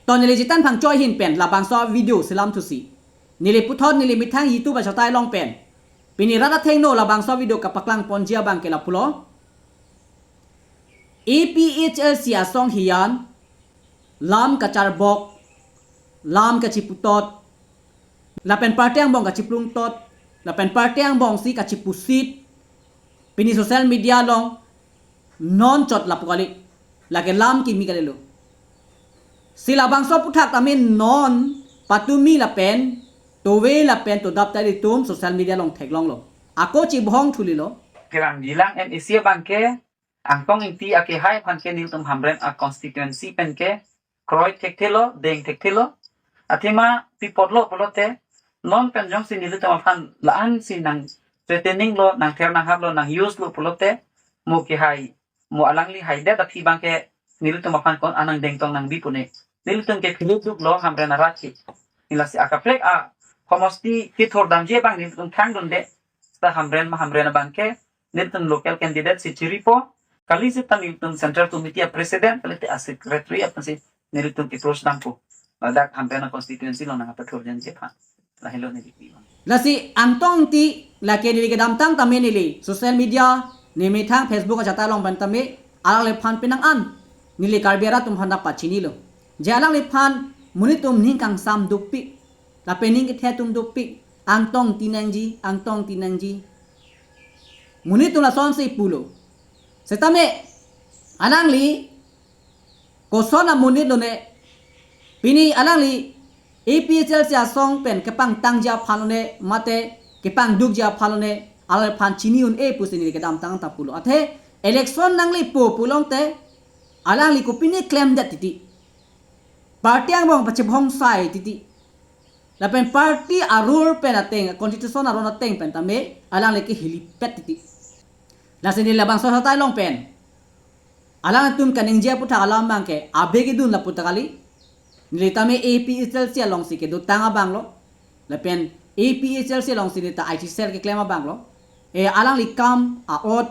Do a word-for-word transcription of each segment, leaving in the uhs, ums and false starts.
To neli Jitan Phangcho ahin pen labangso video selam thusi, neli puthot neli methang YouTube achatai along pen pini rat athengno labangso video kapaklang ponji abang ke lapulo. A P H L C asong hiyan lam kacharbok, lam kachiputot, lapen party angbong kachiplungtot, lapen party angbong si kachipusit, pini social media along non chot lapu kali, lake lam kimi kalilo. Si labangso aputhak tame non patumi lapen tove lapen todap ta ilitum social media along theklonglo. Ako chibhong thulilo. Kerang bilang M A C abang ke, Angtong Ingti akehai aphan ke nelitum Hamren a constituency pen ke kroi thekthelo, deng thekthelo. Athema pi apotlo pulote, non pen jongsi nelitum aphan la-an si nang threatening lo, nang ther nang hap lo, nang use lo pulote, mo kehai, mo alangli haidet aphi abang ke nelitum aphan ko-an nangdeng tong nangbi pu ne. Nelitum ke philip duklo Hamren arat ke. Neli lasi akaprek a homosti kithor damji abang nelitum thangdunde. Seta Hamren ma Hamren abang ke nelitum local candidate si chiripo, kali seta nelitum central committee a president, kalite a secretary aphan si nelitum ke-approach dampo. Ladak Hamren a constituency along nangpathurji aphan. Lahelo neli pi abang. Lasi Angtong Ingti lake neli kedamtang tame neli social media, neli methang Facebook achatai along pen tame alangliphan penang an neli Karbi arat atum aphan ta pachinilo. Je alangliphan monit atum ning kangsam dopik, lapen ning kethe atum dopik, Angtong Ingti nangji, Angtong Ingti nangji, monit atum lasonsi pulo. Setame alangli koson amonit lone, pini alangli A P H L C asong pen kepangtangji aphan lone, mate kepangdukji aphan lone, alangliphan chini un-e pusi neli kedamtang ta pulo. Athe election nanglepo pulote alangli kopine klemdet titi, party angbong pachibhongsai titi, lapen party a-rule pen ateng, constitution aron ateng pen tame alangli ke helipet titi. Lasi neli labangso achatai along pen alangtum kaningje aputhak alam abang ke ave kedun lapu ta kali. Neli tame A P H L C alongsi kedotang abanglo, lapen A P H L C alongsi neli ta I T cell keklem abanglo. E alangli kam a-ot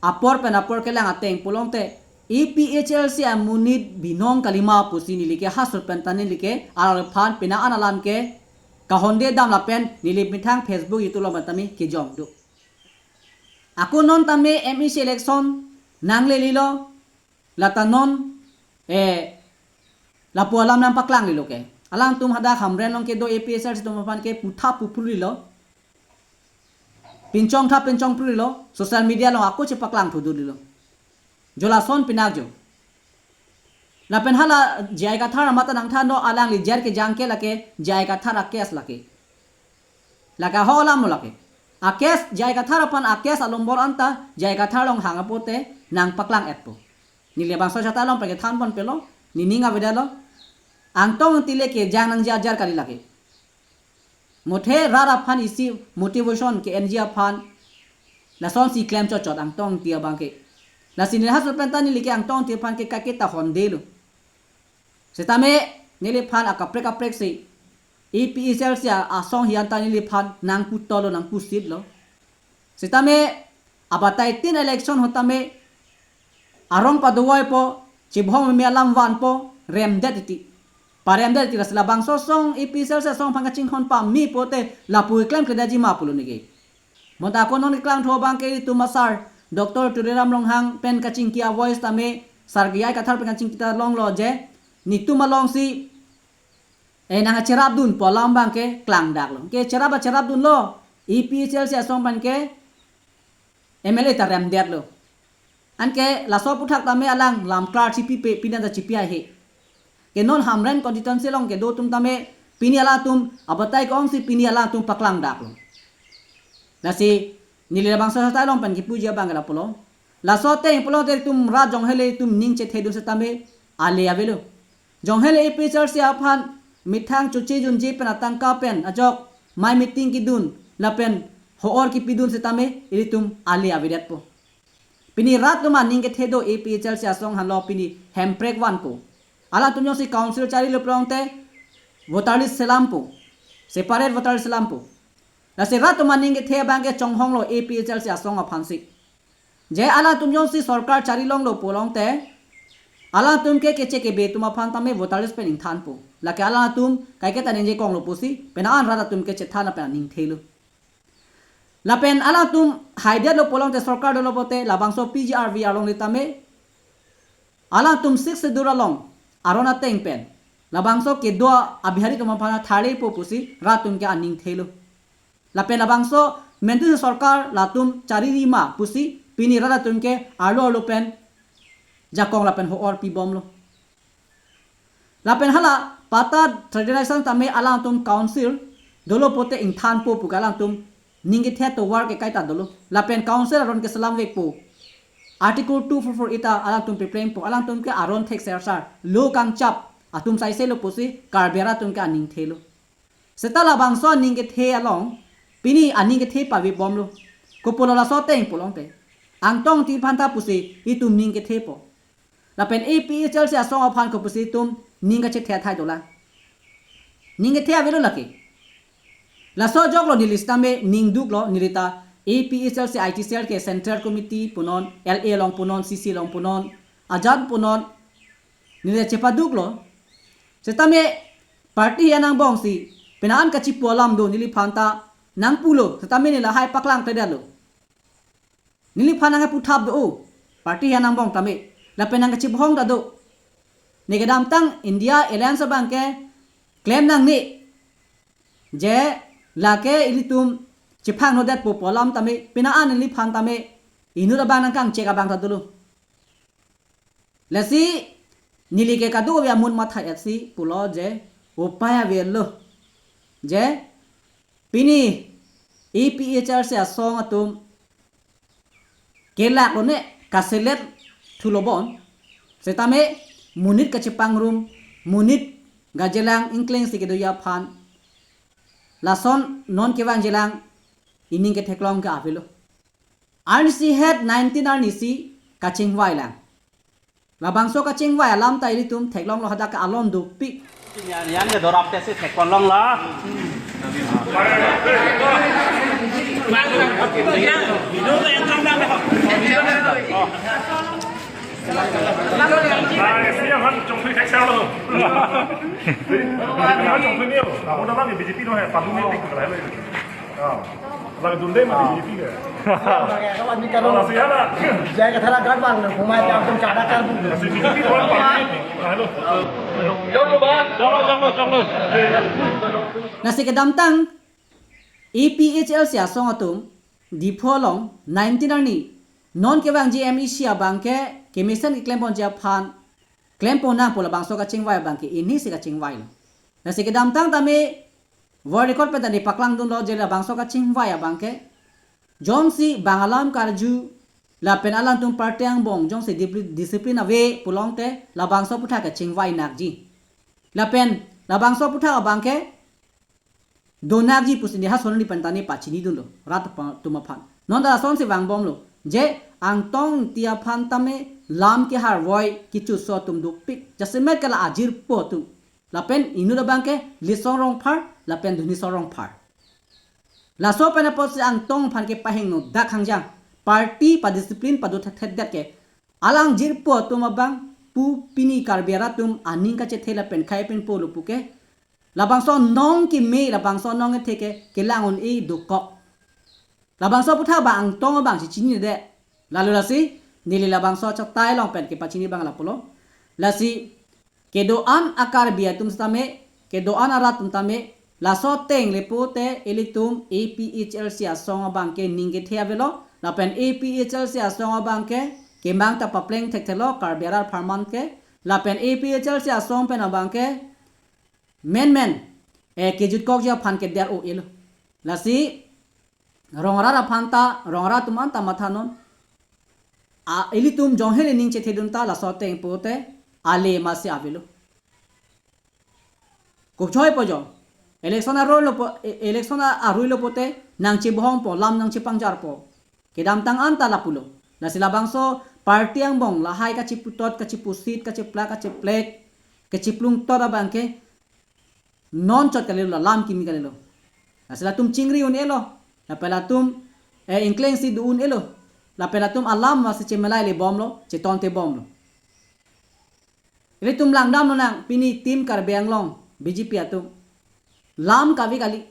apor pen apor kelang ateng pulote A P H L C amonit binong kalima pusi neli ke ha sur pen ta neli ke alangliphan penang an alam ke kahonde dam lapen neli methang Facebook, YouTube along pen tame kejong do. Ako non tame M A C election nanglelilo, lata non, eh, lapu alam nangpaklanglelo ke. Alangtum hadak Hamren along kedo A P H L C atum aphan ke putha puphrulilo, pinchong tha pinchong phrulilo, social media along ako chepaklang thudulilo. Jo lason pinak jo. Lapen hala J I Kathar amat nangthanlo, alangli jail kejang ke lake J I Kathar a-case lake. Lake ho alam lo lake. A-case, J I Kathar aphan a-case alombor anta J I Kathar along hang apote nangpaklang-etpo. Neli labangso achatai along pen kethan ponpelo, nening avedetlo. Angtong Ingti le kejang nangji ajar kali lake. Mothe rat aphan isi motivation ke-enji aphan lasonsi klem chotchot Angtong Ingti abang ke. Lasi neli ha sur pen ta neli ke Angtong Ingti aphan ke kaiketa hondelo. Setame neliphan akaprek kaprek si A P H L C asong hiyan ta neliphan nangputotlo, nangpusitlo. Setame abatai tin election ho tame arong padovoipo, chibhong meme alam vanpo, remdet titi. Paremdet titi, lasi labangso asong A P H L C asong aphan kachinghon pame pote lapu klemkledetji ma pulo neke. Bonta ako non keklangthu abang ke itum asar Doctor Tuliram Ronghang pen kachingki a-voice tame sar J I Kathar pen kachingki ta longlo je, netum alongsi, eh, nangcherapdunpo alam abang ke klangdaklo. Ke cherap a cherapdunlo, A P H L C asong aphan ke M L A ta remdetlo. Anke laso aputhak tame alang lam klar chipipe, pini ta chipi ahe. Ke non Hamren constituency along kedo atum tame pini alangtum abatai ke-ongsi pini alangtum paklangdaklo. Lasi neli labangso achatai along pen kipuji abang ke lapulo. Laso ateng pulote itum rat jong hele itum ning chethedun setame ale avelo. Jong hele A P H L C aphan methang choche junje pen atangka pen ajok mei meeting kedun lapen ho-or kepidun setame ilitum ale avedetpo. Pini rat atum aning kethedo A P H L C asong henlo pini Hemprek vanpo. Alangtum jongsi council charilo pulote voter list selampo. Separate voter list selampo. Lasi rat atum aning kethe abang ke chonghonglo A P H L C asong aphansi. Je alangtum jongsi sorkar chari longlo pulote Alangtum ke keche kebe atum aphan tame voter list pen ingthanpo. Lake alangtum kaike ta ningje konglo pusi, pini an rat atum ke chethan lapen aning thelo. Lapen alangtum haidetlo pulote, sorkar dolo pulote, labangso P G R V along le tame alangtum Sixth Schedule along aron ateng pen labangso kedo a-Bihari atum aphan tharlepo pusi rat atum ke aning thelo. Lapen labangso mentu sorkar latum chariri ma pusi pini rat atum ke arlo arlo pen jakong lapen ho-or pibomlo. Lapen hala patta traditional tame alangtum council dolo pulote ingthanpo pu ke alangtum ning kethe atovar ke kaita dolo. Lapen council aron keselam vekpo. Article two four four A ta alangtum peplengpo, alangtum ke aron thek sersar, lo kangchap atum saiselo pusi Karbi arat atum ke aning thelo. Seta labangso aning kethe along pini aning kethe pavebomlo. Kopulo laso ateng pulote, Angtong Engti aphan ta pusi itum ning kethepo. Lapen A P H L C asong aphan ke pusi itum ning kachethe athai dolang. Ning kethe avelo lake. Laso ajoklo neli sitame ning duklo, neli ta A P H L C I T cell ke Central Committee punon, L A along punon, C C along punon, ajat punon, neli chepaduklo. Sitame party he anangbong si pini an kachipu alam do neliphan ta nangpulo, sitame neli lahai paklang kledetlo. Neliphan nangputhap do, o party he anangbong tame, lapen nangkachibohong ta do. Ne kedamtang India Alliance abang ke klem nangne, je lake ilitum chephang nodetpo pu alam tame pini an neliphan tame inut abang nangkangchek abang ta dolo. Lasi neli ke kadokave amun matha-etsi pulo je upai avelo, je pini A P H L C asong atum kelak lone, kaselet thulo bon. Sitame monit kachepangrum, monit gajelang ingkleng si kedoji aphan, lason non kevangjilang ining ketheklong ke avelo. Arnisi het nineteen arnisi kachingvai lang. Labangso kachingvai alam ta ilitum theklonglo, hadak ke alon dopik. Yan, yan ke dorap tesi theklonglo. Ah, isi yang han chongphi thekserlo. Han chongphi neo. Ako naman B J P no hai, padu ni tik kalai lo. Ah. Lagi dunde mati B J P ke. Lasi ya na. Jai ka thara gat bang, humai jam tum chada kar bu. Lasi B J P orang padu ni tik. Hello. Jonglo, jonglo, jonglo. Lasi kedamtang A P H L C asong atum Diphu along nineteen arni non kevangji M A C abang ke kemesen keklem ponji aphan klem ponnang pu labangso kachingvai abang ke inisi kachingvailo. Lasi kedamtang tame world record pen ta neli paklangdunlo je labangso kachingvai abang ke jongsi bang alam karju lapen alangtum party angbong jongsi dipli-, discipline ave pulote labangso aputhak kachingvai nakji. Lapen labangso aputhak abang ke donakji pusi neli ha sonri pen ta neli pachinidunlo rat apa-, atum aphan. Non ta lasonsi vangbomlo je Angtong Engti aphan tame lam kehar voi kechoso atum dopik. Jasemet ke la ajirpo atum. Lapen inut abang ke Litsong Rongphar lapen Dhunisong Rongphar. Laso pen apotsi Angtong aphan kepahingno dak hangjang. Party pa discipline pado thet thet det ke alang jirpo atum abang pu pini Karbi arat atum aning kachethe lapen khai pen polo puke labangso nong keme, labangso nong kethe ke kelang un-e dokok. Labangso aputhak abang Angtong abang si chininedet. Lalo lasi neli labangso achatai along pen kepachini abang lapulo. Lasi kedo-an a-Karbi atum sitame, kedo-an arat atum tame, laso ateng le pulote ilitum A P H L C asong abang ke ning kethe avelo, lapen A P H L C asong abang ke kemang ta papleng thekthelo Karbi arat apharman ke, lapen A P H L C asong pen abang ke menmen, eh, kejut kokji aphan keder o elo. Lasi rong arat aphan ta, rong arat atum an ta mathanon. A, ilitum jonghe le ning chethedun ta laso ateng pulote ale masi avelo. Kopchoi po jo. Election arui lo po, e-, election a-, arui lo pulote nangchebohongpo, lam nangchepangjarpo. Kedamtang an ta lapulo. Lasi labangso party angbong lahai kachiputot, kachipusit, kachiplak, kachiplek, kachiplungtot abang ke non chot kalilo, la lam kimi kalilo. Lasi latum chingri un-elo, lapen latum, eh, ingkleng si do un-elo, lapen latum alam masi chemelai le bomlo, chetonte bomlo. Ilitum langdamlonang, pini Team Karbi Anglong, B J P atum lam kave kali,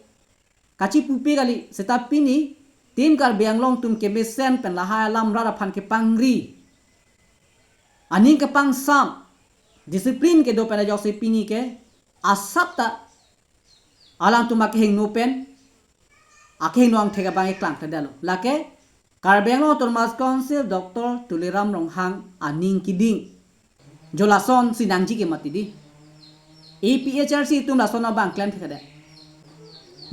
kachipupe kali, seta pini Team Karbi Anglong atum kemesen pen lahai alam rat aphan kepangri, aning kepangsam, discipline kedo pen ajoksi pini ke asap ta alangtum akehingno pen, akehingno angthek abang keklangthedetlo. Lake Karbi Anglong Autonomous Council Doctor Tuliram Ronghang aning keding, jo lasonsi nangji ke mati di. A P H L C atum lason abang klemthekthe.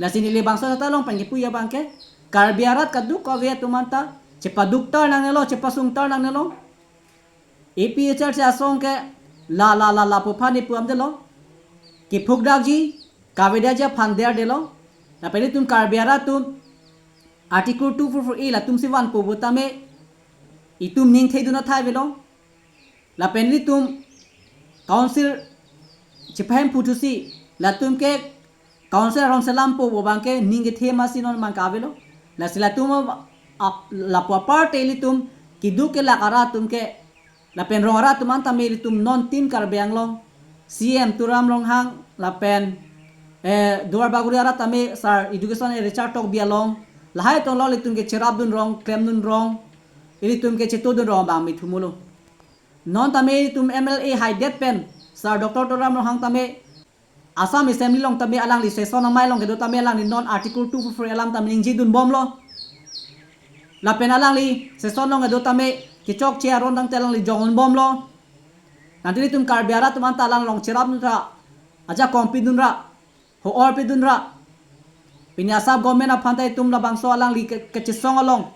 Lasi neli bangso seta along pen kipu abang ke, Karbi arat kadokave atum anta chepaduktar nangnelo, chepasungtar nangnelo. A P H L C asong ke la la la lapu aphan ipu amdelo. Kiphukdakji, kavedetji aphan derdelo. Lapen itum Karbi arat atum Article two four four A latumsi vanpo pu tame itum ning thedun athai avelo. Lapen itum council chepahemphu thusi latum ke council aron selampo pu abang ke ning kethe masi non mang kavelo. Lasi latum ap-, lapu aparte ilitum keduk kelak arat atum ke, lapen rong arat atum an tame ilitum non Team Karbi Anglong, C M Tuliram Ronghang, lapen, eh, Duar Bagori arat tame Sir Education Richard Tokbi along, lahai atum along ilitum ke cherapdun rong, klemdun rong, ilitum ke chetodun rong abang mithumulo. Non tame ilitum M L A haidet pen Sir Doctor Tuliram Ronghang tame Assam Assembly along tame alangli session amei along kedo tame alangli non Article two four four alam tame ningjedunbomlo. Lapen alangli session along kedo tame kechokche aron tangte alangli jongdunbomlo. Nangtum ilitum Karbi arat atum anta alang along cherapdunra, ajakong pidunra, ho-or pidunra. Pini Assam government aphan ta itum labangso alangli ke, kechesong along,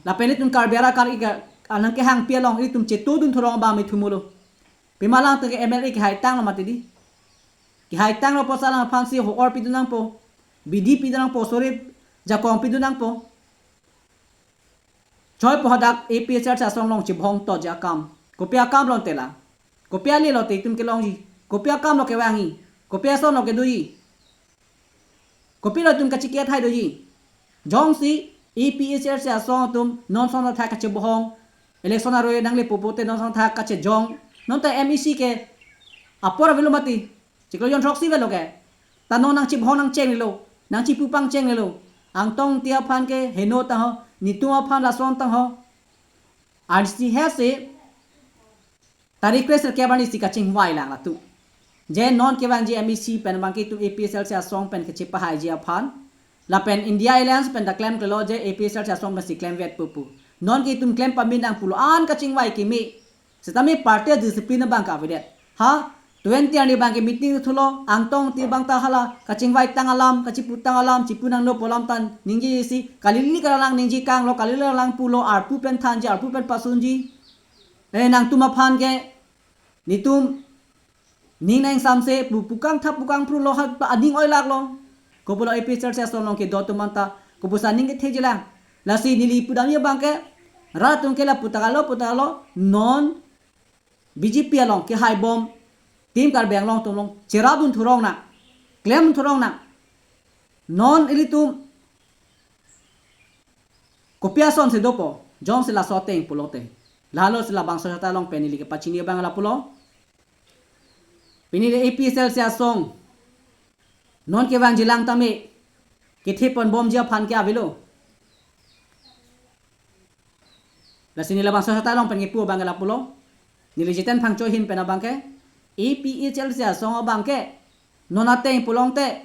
lapen itum Karbi arat kar ika anang kehangpi along itum chetodun thurong abang mithumulo. Pima alangtum ke M L A kehaitanglo mati di. Kehaitanglo pusi alang aphansi ho-or pidun nangpo, bidi pidun nangpo, sorry, jakong pidun nangpo. Choi po hadak A P H L C asong along chibhong to ja kam. Kopi akam lote la? Kopi ale lote itum kelongji? Kopi akam lo kevangji? Kopi ason lo kedoji? Kopilo itum kachikatthai doji? Jongsi A P H L C asong atum non son athak kachibhong, election aroi nangle pupote non son athak kachejong, non ta M E C ke apor avelo mati. Chiklo jon throksi avelo ke. Ta non nangchibhong nangchenglelo, nangchipu pangchenglelo. Angtong Ingti aphan ke heno tangho, netum aphan lason tangho. Arnisi hesi tarik kre sirkep arnisi kachingvai lang latum. Je non kevangji M E C pen abang ke itum A P H L C asong pen kachipahaiji aphan. Lapen India Alliance pen ta klemklelo je A P H L C asong pensi klemvetpo pu. Non ke itum klem pame nang pulo an kachingvai keme. Setame party discipline abang ke avedet. Ha, twenty arni abang ke meeting thulo, Angtong Ingti abang ta hala kachingvaitang alam, kachiputang alam, chipu nangno pu alam ta ningjesi, kalili kalang ningje kanglo, kalili kalang pulo, arpu pen thanji, arpu pen pasunji. Eh, nangtum aphan ke, netum ning nangsamse pu pukangthap pukangphrulo, ha pa aning oilaklo. Kopulo A P H L C asong along kedo atum anta, kopusa ning kethekji lang. Lasi neli pudamji abang ke, rat atum ke la putaklo, putaklo, non B J P along kehaibom, Team Karbi Anglong atum along cherapdun thurong nang, klemdun thurong nang. Non ilitum kopi asonsi dopo, jongsi laso ateng pulote. Lahelo si labangso seta along pen neli kepachini abang lapulo. Pini A P H L C asong non kevangji lang tame kethe ponbomji aphan ke avelo. Lasi neli labangso seta along pen kipu abang ke lapulo. Neli Jiten Phangcho ahin pen abang ke, A P H L C asong abang ke non ateng pulote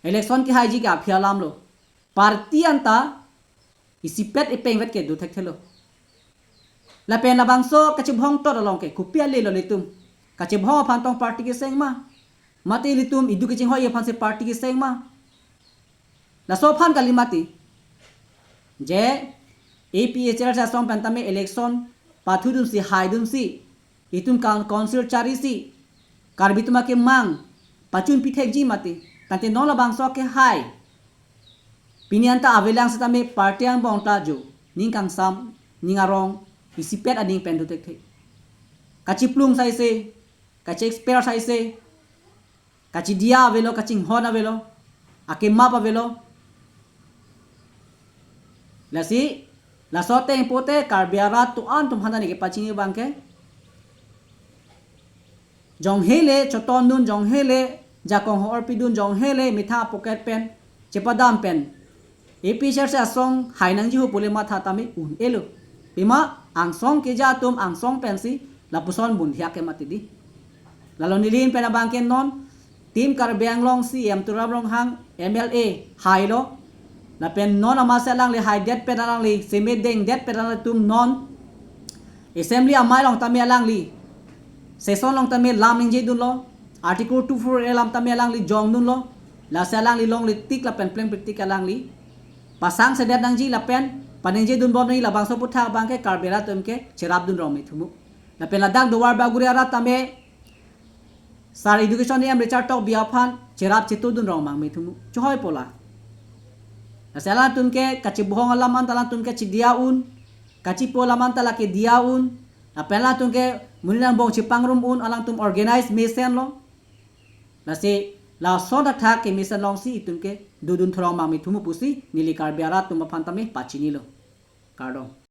election kehaiji ke aphi alamlo. Party anta isipet ipengvet ke do thekthelo. Lapen labangso kachibhong tot along ke kopi ale lo ilitum? Kachibhong aphan tong party keseng ma? Mate ilitum idu kachinghoi aphansi party keseng ma? Laso aphan kali mati. Je A P H L C asong pen tame election pathudunsi haidunsi, itum kan council charisi, Karbi atum akemang pachun pithekji mati. Tangte non labangso kehai, pini anta avelang setame party angbong ta jo, ning kangsam, ning arong, isipet aning pen do thekthe. Kachiplung saise, kachi-expel saise, kachidiya avelo, kachinghon avelo, akemap avelo. Lasi, laso ateng pulote Karbi arat atum an atum aphan ta neli kepachini abang ke, Jong hele chotondun, jong hele jakong ho-orpidun, jong hele methang a-pocket pen chepadam pen A P H L C asong hai nangji ho pule matha tame un-elo. Pima angsong keja atum angsong pensi lapuson bun hiak ke mati di. Lalo neli pen abang ke non Team Karbi Anglong C E M Tuliram Ronghang, M L A hailo. Lapen non amatsi alangli haidet pen alangli, seme dengdet pen alangtum non Assembly amei along tame alangli, session along tame lam ningjedunlo, Article two four A lam tame alangli jongdunlo, lasi alangli longle tik lapen plengple tik alangli pasang sedet nangji lapen paningjedunbom nangji, labangso aputhak abang ke Karbi arat atum ke cherapdun rong me thumu. Lapen ladak Duarbagori arat tame Sir Education E M Richard Tokbi aphan cherap chetudun rong mang me thumu. Chehoi pola. Lasi alangtum ke kachebohong alam anta alangtum ke chediya un, kachepo alam anta lake diya un, lapen alangtum ke monit angbong chepangrum un, alangtum organize mesenlo. Lasi lason athak kemesen alongsi itum ke dodun throng mang me thumu pusi neli Karbi arat atum aphan tame pachinilo. Kardom.